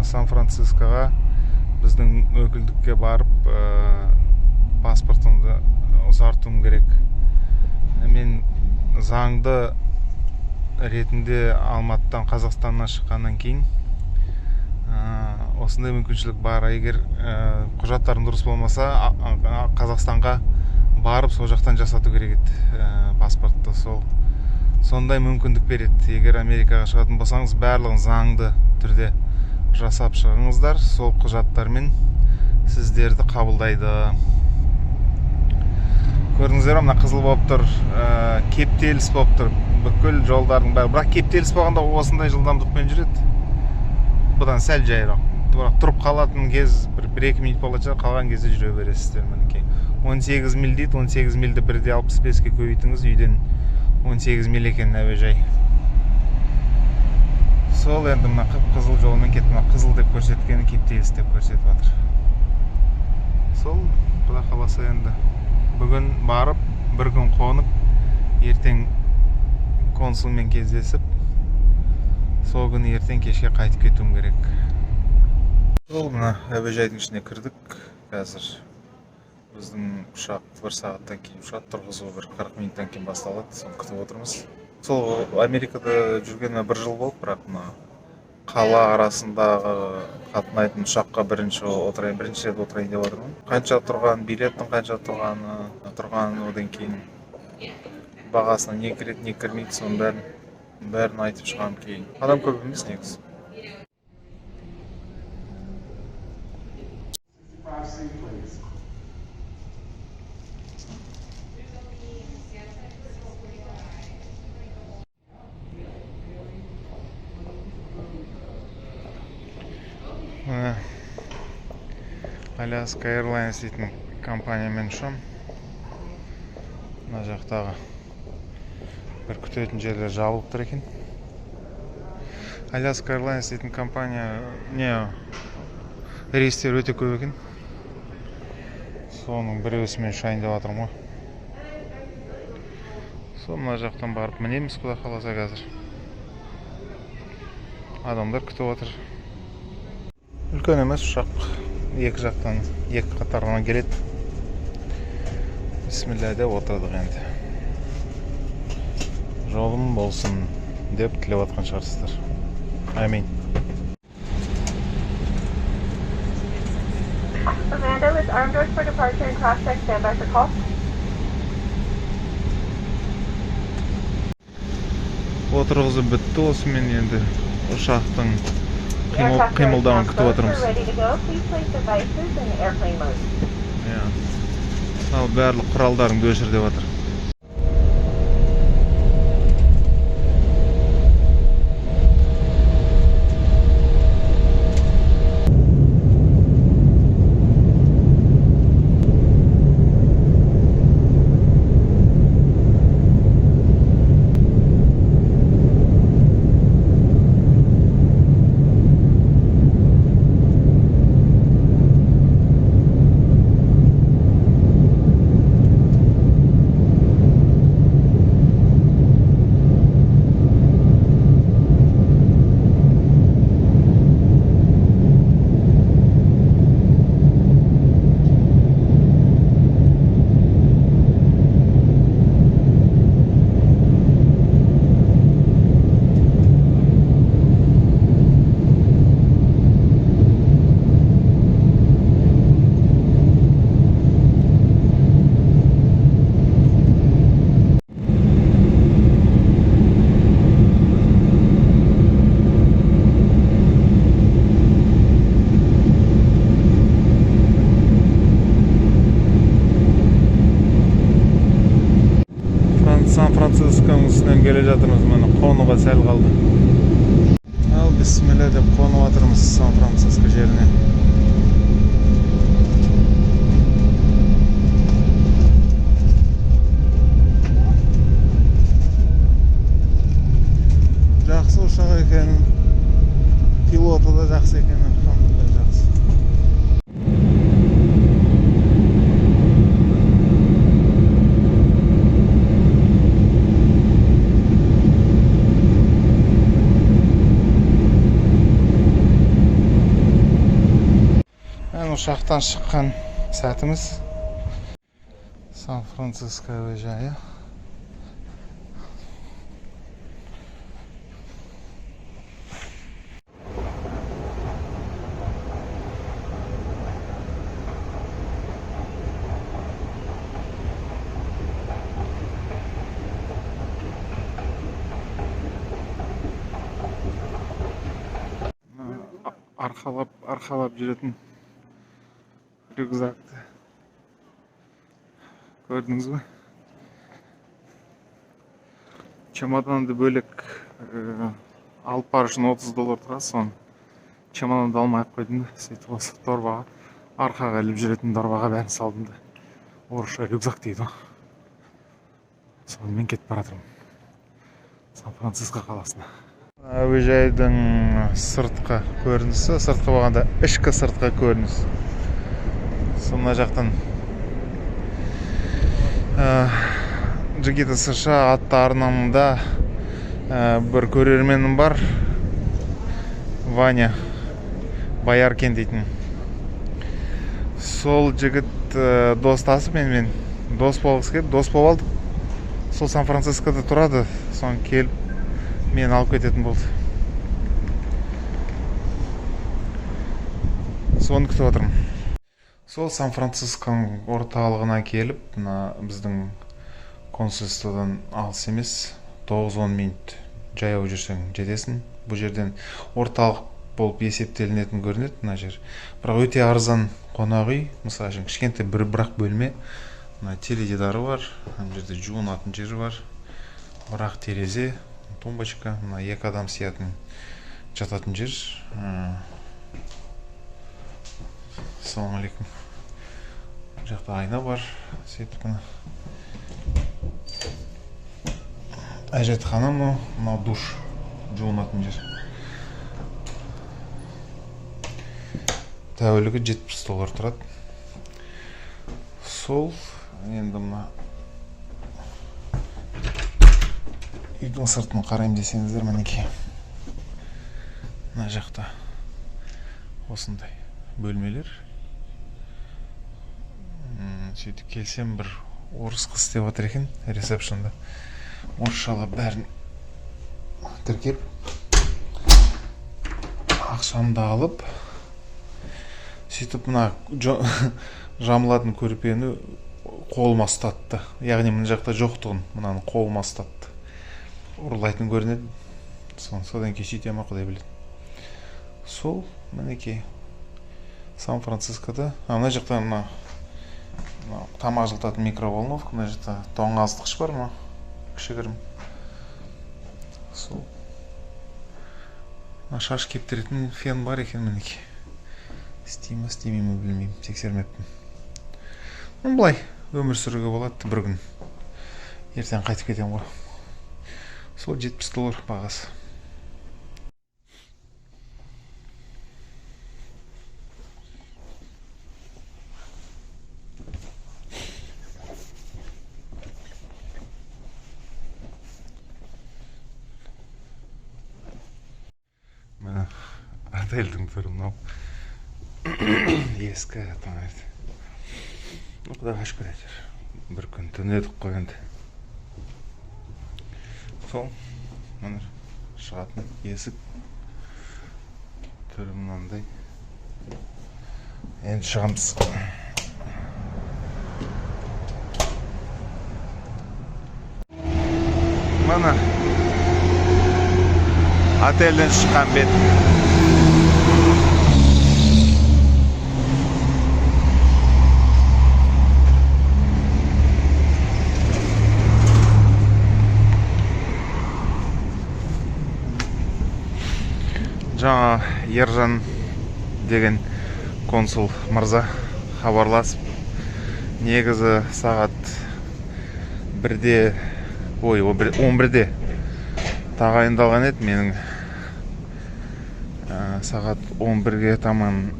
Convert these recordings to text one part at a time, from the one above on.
Сан-Францискоға біздің өкілдікке барып, паспортымды ұзартуым керек. Мен заңды ретінде Алматыдан, Қазақстаннан шыққаннан кейін осындай мүмкіншілік бар. Егер құжаттарым дұрыс болмаса, Қазақстанға барып сол жақтан жасату керек еді паспортты. Сондай мүмкіндік береді. Егер Америкаға шығатын болсаңыз, барлығын заңды түрде жасап шығыңыздар, сол құжаттармен сіздерді қабылдайды. Көрдіңіздер ме, мына қызыл болып тұр, кептеліс болып тұр бүкіл жолдардың бәрі. Бірақ кептеліс болғанда осындай жылдамдықпен жүреді, бұдан сәл жайырақ. Бірақ тұрып қалатын кез бір екі минут болатын шығар, қалған кезде жүре бересіздер. Мінекей 18 миль дейді, 18 мильді 1,65-ке көбейтіңіз, үйден 18 миль екен әуежай. Сол енді мына қып-қызыл жолмен кетті, мына қызыл деп көрсеткені кептеліс деп көрсетіп жатыр. Сол Құдай қаласа енді бүгін барып, бір күн қонып, ертең консулмен кездесіп, сол күні ертең кешке қайтып кетуім керек. Сол мына әуежайдың ішіне кірдік. Қазір біздің ұшақ бір сағаттан кейін ұшады, тұрғызу бір 40 минуттан кейін басталады, соны күтіп отырмыз. Сол Америкада жүргеніме бір жыл болды, бірақ мына қала арасындағы қатынайтын ұшаққа бірінші рет отырайын деп отырмын. Қанша тұрған, билеттің қанша тұрғаны, одан кейін бағасына не кіреді, не кірмейді, соның бәрін айтып шығамын кейін. Адам көп емес негізі. 5C, please. Міне, Alaska Airlines дейтін компаниямен ұшамын. Мына жақтағы бір күтетін жерлер жабылып тұр екен. Alaska Airlines дейтін компания не рейстер өте көп екен. Соның біреусімен ұшайын деп жатырмын ғой. Сол мына жақтан барып мінеміз, Құдай қаласа қазір. Адамдар күтіп отыр. Үлкен емес ұшақ, екі жақтан, екі қатарынан келеді. Бисмилля деп отырдық енді. Жолым болсын деп тілеп жатқан шығарсыздар. Әмин. Amanda with armed doors for departure and cross-check standby for call. Отырғызып бітті, осымен енді ұшақтың Aircraft doors қимылдауын now күтіп closed. отырмыз. We're ready to go. Please place devices in airplane mode. Иә. Ал барлық құралдарыңды өшір деп жатыр. Сан-Францисконың үстінен келе жатырмыз, міне қонуға сәл қалды. Ал бисмилля деп қонып жатырмыз Сан-Франциско жеріне. Жақсы ұшақ екен, пилоты да жақсы екен, алхамдулилля жақсы. Ұшақтан шыққан сәтіміз. Сан-Франциско әуежайы. Арқалап жүретін рюкзакты көрдіңіз бе? Чемоданды бөлек алып бару үшін 30 доллар тұрады, соны чемоданды алмай ақ қойдым да, сөйтіп осы дорбаға, арқаға іліп жүретін дорбаға бәрін салдым да. Орысша рюкзак дейді ғой. Сонымен кетіп бара жатырмын Сан-Франциско қаласына. Әуежайдың сыртқы көрінісі, сыртқы болғанда ішкі сыртқы көрініс. Сол мына жақтан Джигита США атты арнамда бір көрерменім бар, Ваня Бояркин дейтін. Сол жігіт достасып менімен дос болғысы келіп, дос болып алдық. Сол Сан-Францискода тұрады, соны келіп мені алып кететін болды. Соны күтіп отырмын. Сол Сан-Францисконың орталығына келіп, мына біздің консульстводан алыс емес, 9-10 минут жаяу жүрсең жетесің. Бұл жерден орталық болып есептелінетін көрінеді мына жер. Бірақ өте арзан қонақ үй, мысалы үшін кішкентай бір бірақ бөлме. Мына теледидары бар, мына жерде жуынатын жері бар, бірақ терезе, тумбочка, мына екі адам сиятын жататын жер. Ассалаумағалейкум. Бұл жақта айна бар, сөйтіп мына әжетхана, мынау душ, жуынатын жер. Тәулігі 70 доллар тұрады. Сол енді мына үйдің сыртын қараймын десеңіздер, мінекей мына жақта осындай бөлмелер. Сөйтіп келсем бір орыс қыз істеп жатыр екен ресепшнда, орысшалап бәрін тіркеп, ақшамды алып, сөйтіп мына жамылатын көрпені қолыма ұстатты. Яғни мына жақта жоқтығын мынаны қолыма ұстатты. Ұрлайтын көрінеді. Содан кейін сөйте ма, құдай біледі. Сол мінекей Сан-Францискода. Мына жақта мына тамақ жылытатын микроволновка, мына жақта тоңазытқыш бар, мына кішігірім. Сол мына шаш кептіретін фен бар екен мінекей. Істей ма, істемей ме білмеймін, тексермеппін. Былай өмір сүруге болады бір күн. Ертең қайтып кетемін ғой. Сол 70 доллар бағасы. Міне отельдің түрі мынау. Ескі таңертең. Құдайға шүкір әйтеуір. Бір күн түнедік қой енді. Сол міне шығатын есік түрі мынандай. Енді шығамыз. Міне отельден шыққан бет. Жаңа Ержан деген консул мырза хабарласып, негізі сағат бірде, ой, он бірде тағайындалған еді менің. Сағат он бірге таман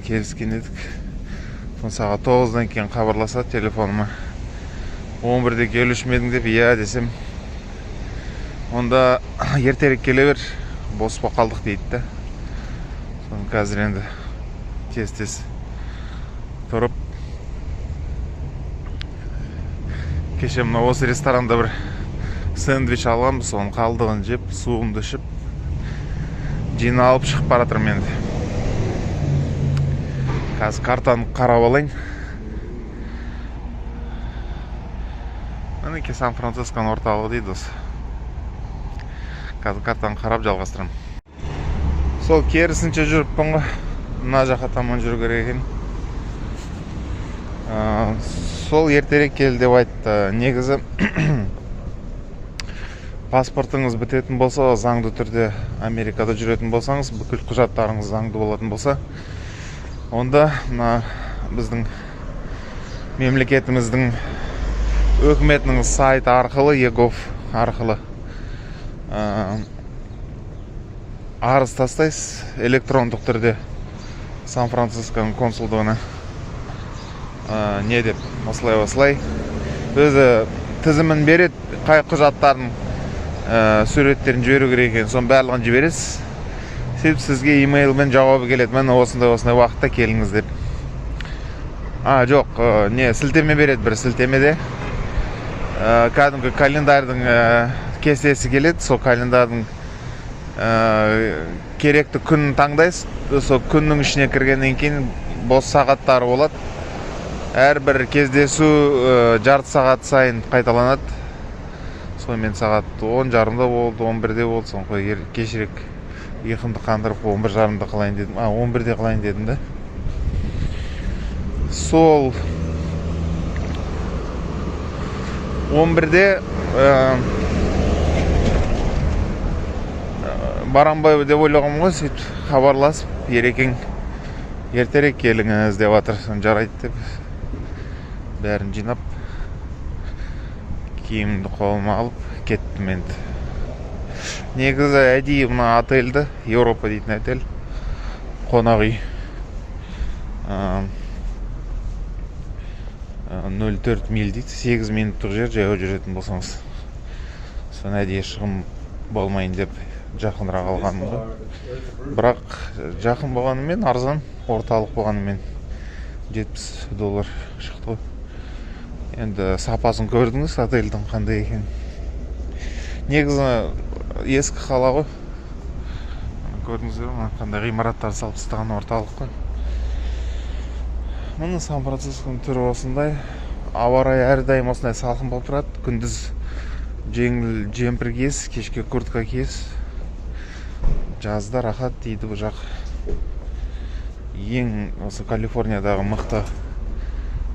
келіскен едік. Соны сағат тоғыздан кейін хабарласады телефоныма. Он бірде келуші ме едің деп, иә десем, онда ертерек келе бер, бос болып қалдық дейді да. Соны қазір енді тез-тез Тұрып, кеше мына осы ресторанда бір сэндвич алғанбыз, соның қалдығын жеп, суымды ішіп, жиналып шығып бара жатырмын енді. Қазір картаны қарап алайын. Мінекей Сан-Францисконың орталығы дейді осы. Қазір картаны қарап жалғастырамын. Сол керісінше жүріппін ғой. Мына жаққа таман жүру керек екен. Сол ертерек кел деп айтты. Негізі паспортыңыз бітетін болса, заңды түрде Америкада жүретін болсаңыз, бүкіл құжаттарыңыз заңды болатын болса, онда мына біздің мемлекетіміздің өкіметінің сайты арқылы, eGov арқылы, арыз тастайсыз электрондық түрде Сан-Францисконың консулдығына. Не деп, осылай осылай өзі тізімін береді, қай құжаттарын, суреттерін жіберу керек екенін, соның барлығын жібересіз. Сөйтіп сізге имейлмен жауабы келеді, міне осындай осындай уақытта келіңіз деп. Жоқ, не, сілтеме береді, бір сілтемеде. Кәдімгі календарьдың кестесі келеді, сол календарьдың керекті күнін таңдайсыз, сол күннің ішіне кіргеннен кейін бос сағаттары болады. Әрбір кездесу жарты сағат сайын қайталанады. Сонымен сағат он жарымда болды, он бірде болды, соны қой, кешірек ұйқымды қандырып, он бір жарымда қылайын дедім. Он бірде қылайын дедім да. Сол он бірде барам ба деп ойлағанмын ғой, сөйтіп хабарласып, Ерекең ертерек келіңіз деп жатыр. Соны жарайды деп бәрін жинап, киімімді қолыма алып кеттім енді. Негізі әдейі мына отельді, Еуропа дейтін отель, қонақ үй. Нөл төрт миль дейді, сегіз минуттық жер, жаяу жүретін болсаңыз. Соны әдейі шығын болмайын деп жақынырақ алғаным ғой. Бірақ жақын болғанымен арзан, орталық болғанымен жетпіс доллар шықты ғой. Енді сапасын көрдіңіз отельдің қандай екенін. Негізі ескі қала ғой. Көрдіңіздер ме, қандай ғимараттар салып тастаған орталық қой. Міне Сан-Францисконың түрі осындай. Ауа райы әрдайым осындай салқын болып тұрады. Күндіз жеңіл жемпір киесіз, кешке куртка киесіз. Жазда рахат дейді бұл жақ. Ең осы Калифорниядағы мықты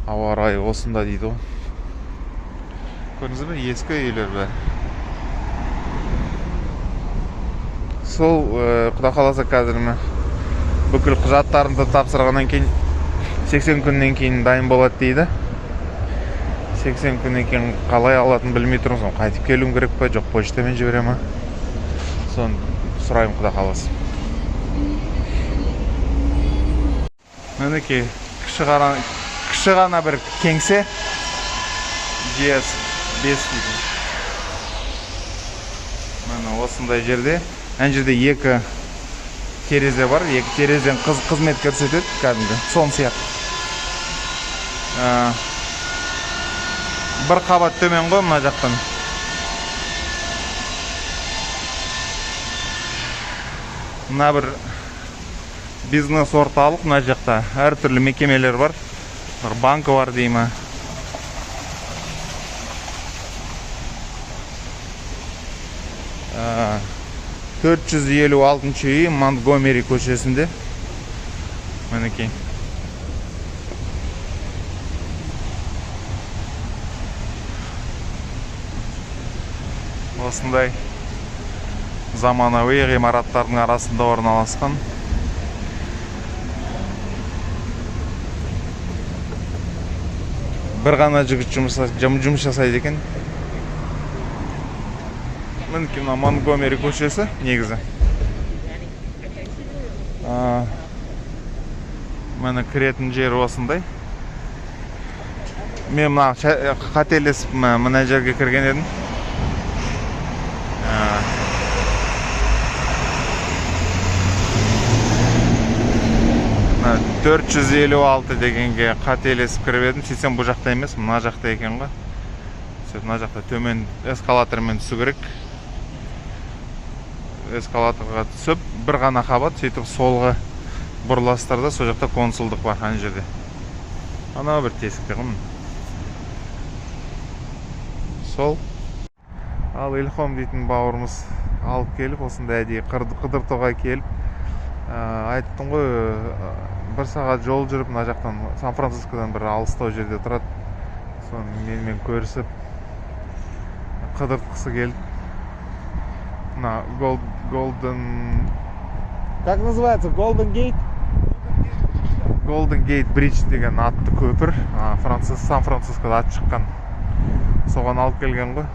ауа райы осында дейді ғой. Көрдіңіз бе, ескі үйлер бәрі. Сол, Құда қаласа қазір міне бүкіл құжаттарымды тапсырғаннан кейін 80 күннен кейін дайын болады дейді. 80 күннен кейін қалай алатынын білмей тұрмын. Соны қайтып келуім керек пе, жоқ почтамен жібере ма? Соны сұраймын Құда қаласа. Мінекей кіші ғана бір кеңсе. GS 5 дейді. Міне осындай жерде, ана жерде екі терезе бар, екі терезеден қызмет көрсетеді кәдімгі сон сияқты. Бір қабат төмен ғой мына жақтан. Мына бір бизнес орталық мына жақта әртүрлі мекемелер бар. Бір банкі бар дей ма. Төрт жүз елу алтыншы үй Монтгомери көшесінде. Мінекей. Осындай заманауи ғимараттардың арасында орналасқан. Бір ғана жігіт жұмыс жасайды екен. Мінекей мына Монтгомери көшесі негізі. Міне кіретін жері осындай. Мен мына қателесіп мына жерге кірген едім. Мына 456 дегенге қателесіп кіріп едім. Сөйтсем, бұл жақта емес, мына жақта екен ғой. Сөйтіп, мына жақта төмен эскалатормен түсу керек. Эскалаторға түсіп, бір ғана қабат, сөйтіп солға бұрыласыздар да, сол жақта консулдық бар ана жерде. Анау бір тесікте ғой, міне. Сол. Ал Илхом дейтін бауырымыз алып келіп, осындай әдейі қыдыртуға келіп, айттым ғой, бір сағат жол жүріп, мына жақтан Сан Францискодан бір алыстау жерде тұрады. Соны менімен көрісіп, қыдыртқысы келді. Мына Golden Как называется? Golden Gate? Golden Gate Bridge деген атты көпір, Сан Францискода аты шыққан. Соған алып келген ғой.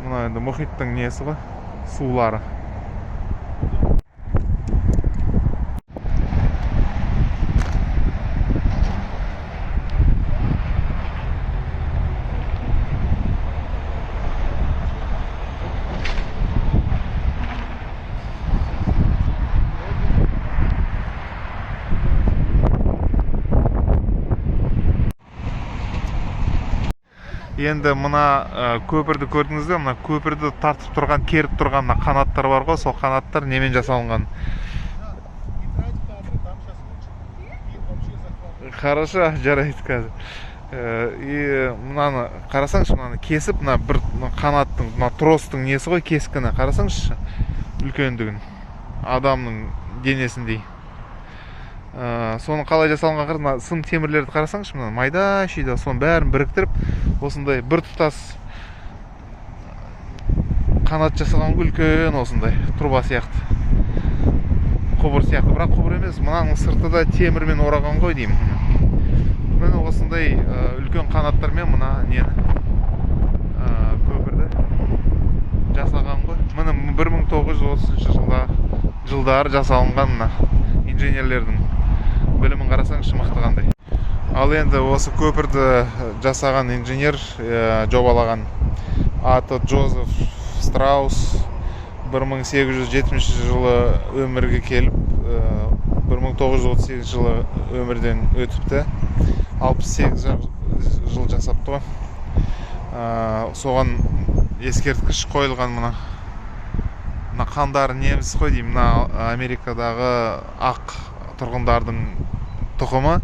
Мына енді мұхиттың несі ғой, сулары. Енді мына көпірді көрдіңіз бе? Мына көпірді тартып тұрған, керіп тұрған мына қанаттар бар ғой, сол қанаттар немен жасалынған? Хорошо, жарайды қазір. И мынаны қарасаңшы, мынаны кесіп, мына бір мына қанаттың, мына тростың несі ғой, кескіні қарасаңшы, үлкендігін, адамның денесіндей. Соны қалай жасалынған қара, мына сым темірлерді қарасаңшы, мына майда шүйде, соның бәрін біріктіріп, осындай бір тұтас қанат жасалған ғой, үлкен осындай труба сияқты, құбыр сияқты, бірақ құбыр емес, мынаның сырты да темірмен ораған ғой деймін. Міне осындай үлкен қанаттармен мына нені, көпірді жасаған ғой. Міне 1930 жылдары жасалынған мына инженерлердің білімін қарасаңшы, мықты қандай. Ал енді осы көпірді жасаған инженер, жобалаған, аты Джозеф Страус, 1870 жылы өмірге келіп, 1938 жылы өмірден өтіпті. 68 жыл жасапты ғой. Соған ескерткіш қойылған мына. Мына қандары неміс қой деймін, мына Америкадағы ақ тұрғындардың тұқымы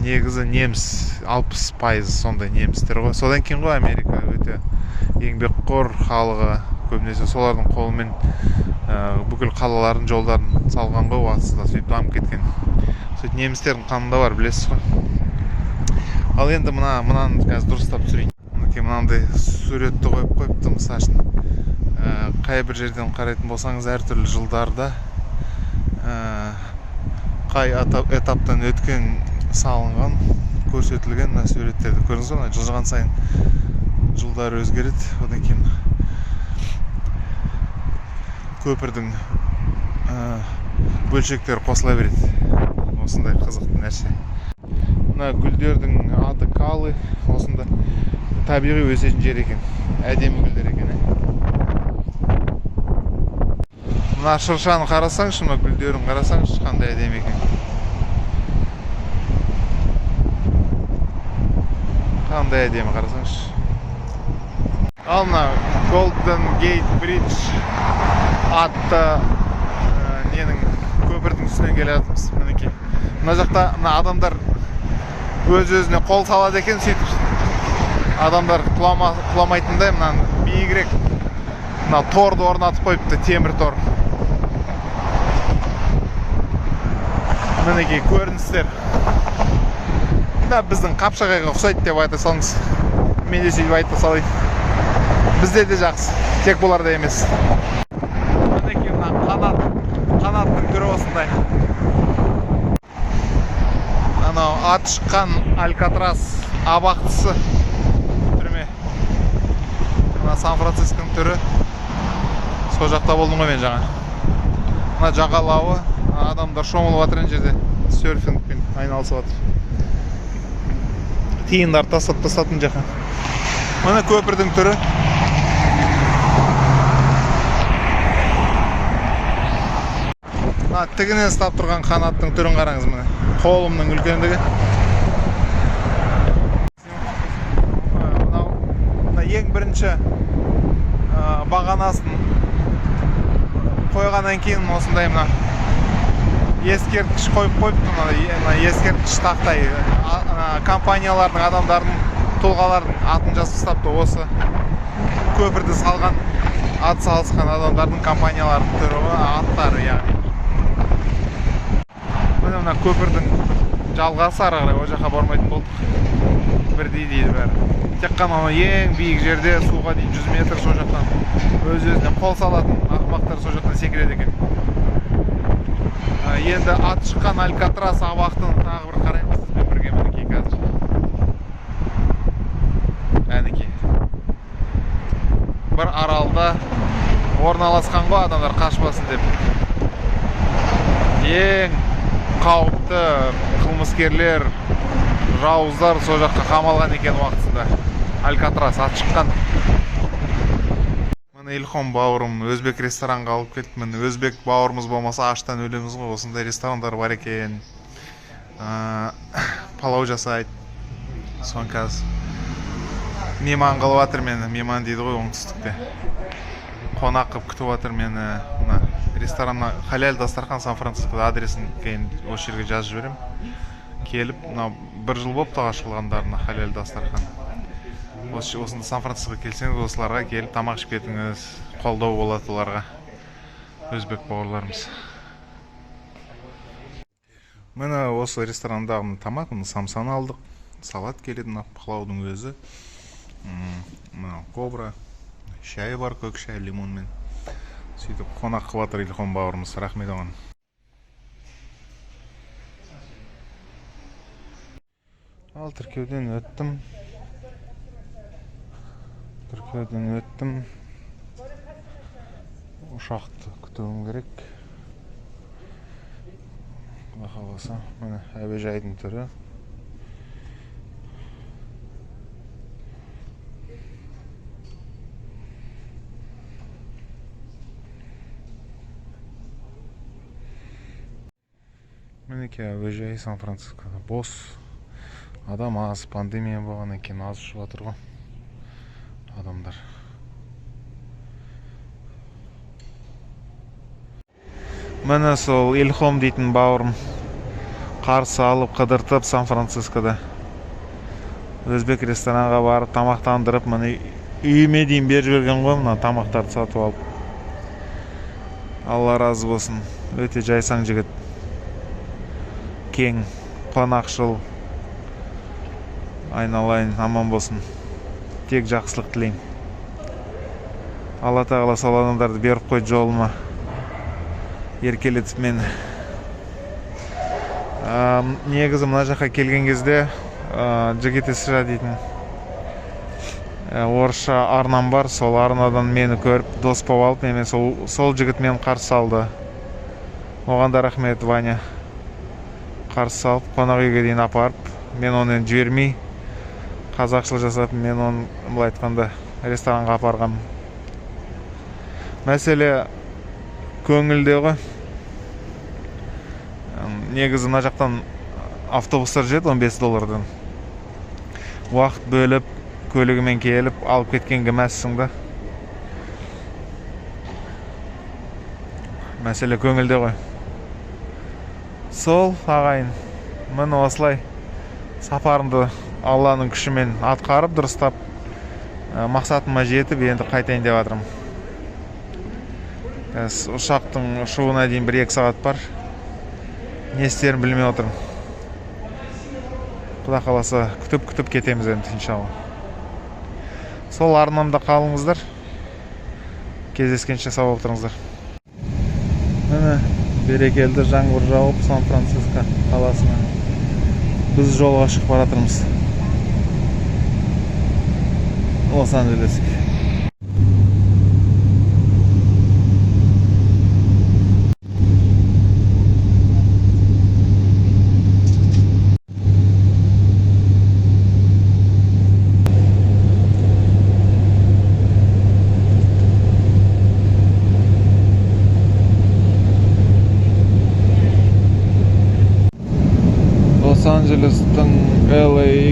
негізі неміс, 60% сондай немістер ғой. Содан кейін ғой Америка өте еңбекқор халығы, көбінесе солардың қолымен, бүкіл қалаларын, жолдарын салған ғой уақытысында, сөйтіп дамып кеткен. Сөйтіп немістердің қанында бар, білесіз ғой. Ал енді мынаны қазір дұрыстап түсірейін. Мінекей мынандай суретті қойып қойыпты, мысал үшін. Қай бір жерден қарайтын болсаңыз, әртүрлі жылдарда, қай этаптан өткен, салынған, көрсетілген мына суреттерді көрдіңіз ғой. Мына жылжыған сайын жылдар өзгереді. Одан кейін көпірдің, бөлшектері қосыла береді. Осындай қызықты нәрсе. Мына гүлдердің аты калы, осында табиғи өсетін жер екен. Әдемі гүлдер екен, ә? Мына шыршаны қарасаңшы, мына гүлдерін қарасаңшы, қандай әдемі екен. Қандай әдемі, қарасаңшы. Ал мына Golden Gate Bridge атты, ненің, көпірдің үстінен келе жатырмыз. Мінекей. Мына жақта мына адамдар өз-өзіне қол салады екен, сөйтіп адамдар құламайтындай мынаны биігірек мына торды орнатып қойыпты, темір тор. Мінекей көріністер. Мына біздің Қапшағайға ұқсайды деп айта салыңыз. Мен де сөйтіп айта салайын. Бізде де жақсы, тек бұларда емес. Мінекей мына қанаттың түрі осындай. Анау аты шыққан Алькатрас абақтысы түрме. Мына Сан Францисконың түрі. Сол жақта болдым ғой мен жаңа. Мына жағалауы, адамдар шомылып жатыр ана жерде, серфингпен айналысып жатыр. Тиындар тастап тастады мына жаққа. Мына көпірдің түрі. Мына Мына тігінен ұстап тұрған қанаттың түрін қараңыз, міне. Қолымның үлкендігі. Мынау мына ең бірінші бағанасын қойғаннан кейін осындай мына ескерткіш қойып қойыпты, мына ескерткіш тақтай, компаниялардың, адамдардың, тұлғалардың атын жазып тастапты. Осы көпірді салған, ат салысқан адамдардың, компаниялардың түрі, аттары, яғни. Міне, мына көпірдің жалғасы ары қарай, ол жаққа бармайтын болдық. Бірдей дейді бәрі. Тек қана анау ең биік жерде суға дейін 100 метр, сол жақтан өз өзіне қол салатын ақымақтар сол жақтан секіреді екен. Енді ат шыққан Алькатрас абақтыны тағы бір қараймыз сізбен бірге, мінекей қазір. Әнекей. Бір аралда орналасқан ғой, адамдар қашпасын деп. Ең қауіпті қылмыскерлер, жауыздар сол жаққа қамалған екен уақытысында. Алькатрас ат шыққан. Міне, Илхом бауырым өзбек ресторанға алып келді. Міне, өзбек бауырымыз болмаса аштан өлеміз ғой. Осындай ресторандар бар екен. Палау жасайды. Соны қазір мейман қылып жатыр мені. Мейман дейді ғой оңтүстікте. Қонақ қылып күтіп жатыр мені. Мына ресторанна Халяль дастархан, Сан-Францискода, адресін кейін осы жерге жазып жіберемін. Келіп, мынау бір жыл болыпты ашылғандарына Халяль дастархан. Осында Сан-Францискоға келсеңіз, осыларға келіп тамақ ішіп кетіңіз, қолдау болады оларға, өзбек бауырларымыз. Міне, осы ресторандағы тамақ, міне, самсаны алдық, салат келеді, мына палаудың өзі. Мынау кобра, шай бар, көк шай лимонмен. Сөйтіп қонақ қылып жатыр Илхом бауырымыз, рахмет оған. Ал тіркеуден өттім. Тіркеуден өттім. Ұшақты күтуім керек. Құдай қаласа, міне әуежайдың түрі. Мінекей әуежай Сан-Францискода бос. Адам аз, пандемия болғаннан кейін аз ұшып жатыр ғой адамдар. Міне сол Илхом дейтін бауырым қарсы алып, қыдыртып Сан-Францискода. Өзбек ресторанға барып тамақтандырып, міне үйіме дейін беріп жіберген ғой мына тамақтарды сатып алып. Алла разы болсын. Өте жайсаң жігіт. Кең, қонақшыл. Айналайын, аман болсын. Тек жақсылық тілеймін. Алла тағала сол адамдарды беріп қойды жолыма. Еркелетіп мені. Негізі мына жаққа келген кезде, Жігіт США дейтін, орысша арнам бар, сол арнадан мені көріп дос болып алып, менімен сол жігіт мені қарсы алды. Оған да рахмет, Ваня. Қарсы алып, қонақ үйге дейін апарып, мен оны енді жібермей, қазақшыл жасап, мен оны, былай айтқанда, ресторанға апарғам. Мәселе көңілде ғой. Негізі мына жақтан автобустар жүреді 15 доллардан. Уақыт бөліп, көлігімен келіп, алып кеткенге мәзсің да. Мәселе көңілде ғой. Сол ағайын, міне осылай сапарымды Алланың күшімен атқарып, дұрыстап, мақсатыма жетіп, енді қайтайын деп жатырмын. Қазір ұшақтың ұшуына дейін 1-2 сағат бар. Не істерімді білмей отырмын. Құдай қаласа, күтіп-күтіп кетеміз енді, иншалла. Сол арнамда қалыңыздар. Кездескенше сау болып тұрыңыздар. Міне, берекелді жаңбыр жауып Сан-Франциско қаласына. Біз жолға шығып бара жатырмыз. Лос-Анджелеске.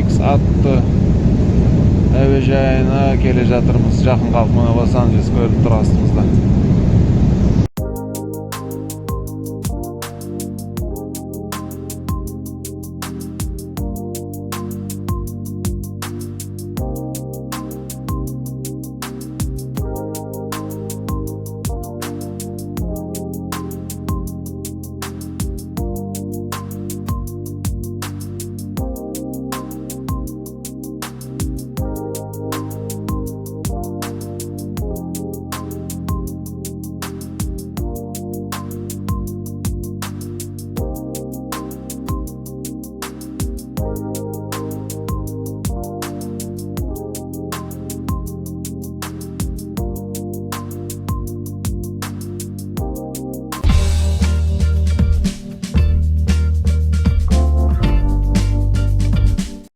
LAX атты әуежайына келе жатырмыз. Жақын қалдық. Мына Лос Анджелес көрініп тұр астымызда.